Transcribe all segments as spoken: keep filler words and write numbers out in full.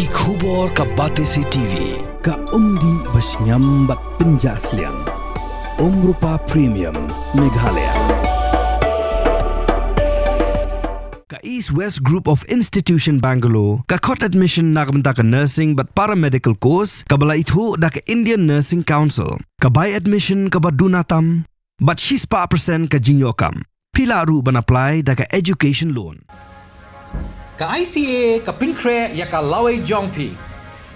Ki khubor ka Batesi T V, ka umdih ba shngiam bad pynjah sliang. Umrupa Premium, Meghalaya. Ka East West Group of Institution Bangalore, ka khot admission na ka bynta ka nursing bad paramedical course, kaba la ithuh da ka Indian Nursing Council, ka bai admission kaba duna tam, bad shispah percent ka jingïoh kam. Phi lah ruh ban apply da ka education loan. Ka I C A ka pynkhreh ïa ka lawei jong phi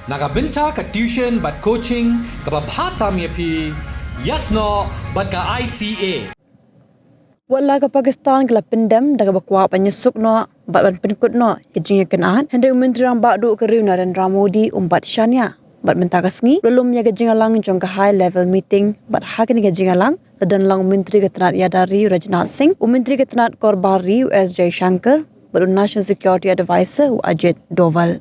na ka bynta ka tuition bad coaching kaba bha tam ïa phi, ïasnoh bad ka I C A. Wat la ka Pakistan ka la pyndem da kaba kwah ban ïasuk noh bad ban pynkut noh ïa ka jingïakynad, hynrei u Myntri Rangbah Duh ka ri u Narendra Modi um bat shaniah. Bad mynta ka sngi u la lum ïa ka jingïalang jong ka high level meeting, bad ha kane ka jingïalang la don lang u Myntri ka tnad ïada ri u Rajnath Singh, u Myntri ka tnad kor bar ri u S Jaishankar, bad u National Security Advisor u Ajit Doval.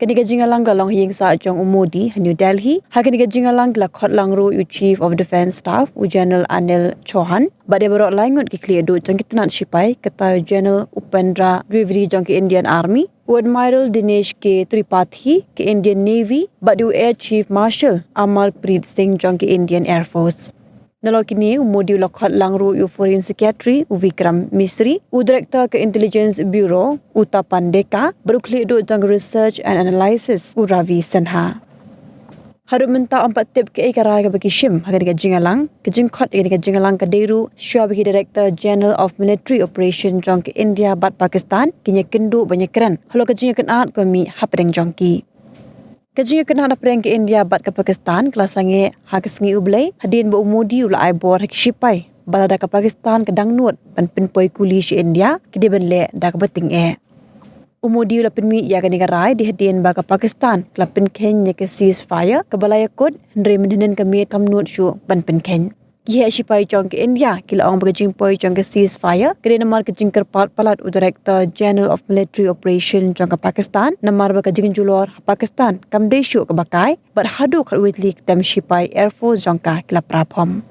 Kane ka jingïalang ka la long ha ïing sah jong u Modi ha New Delhi. Ha kane ka jingïalang ki la khot lang ruh ïa u Chief of Defence Staff u General Anil Chauhan, bad ïa baroh lai ngut ki khlieh duh jong ki tnad shipai, kata u General Upendra Dwivedi jong ki Indian Army, u Admiral Dinesh K Tripathi ka Indian Navy, bad u Air Chief Marshal Amar Preet Singh jong ki Indian Air Force. Nalor kine, u Modi u la khot lang ruh ïa u Foreign Secretary u Vikram Misri, u Director ka Intelligence Bureau u Tapan Deka, bad u khlieh duh jong ka Research and Analysis u Ravi Sinha. Haduh mynta ym pat tip kaei ka rai kaba ki shim ha kane ka jingïalang. Ka jingkhot ïa kane ka jingïalang ka dei ruh shuwa ba ki Director General of Military Operation jong ka India bad Pakistan kin ïakynduh ban ïakren halor ka jingïakynad kaba mih hapdeng jong ki. Ka jingïakynad hapdeng ka India bad ka Pakistan ka la sangeh ha ka sngi U Blei, hadien ba u Modi u la ai bor ha ki shipai ba lada ka Pakistan ka dang nud ban pynpoi kuli sha India, ka dei ban leh da kaba tyngeh. U Modi u la pynmih ïa kane ka rai dei hadien ba ka Pakistan ka la pynkheiñ ïa ka ceasefire kaba la ïakut, hynrei mynhynnin ka miet kam nud shuh ban pynkheiñ. Ki heh shipai jong ka India ki la ong ba ka jingpoi jong ka ceasefire ka dei namar ka jingkyrpad palat u Director General of Military Operation jong ka Pakistan, namar ba ka jingjulor ha Pakistan kam dei shuh kaba kai, bad haduh khatwei tylli ki tem shipai Air Force jong ka ki la pra bom.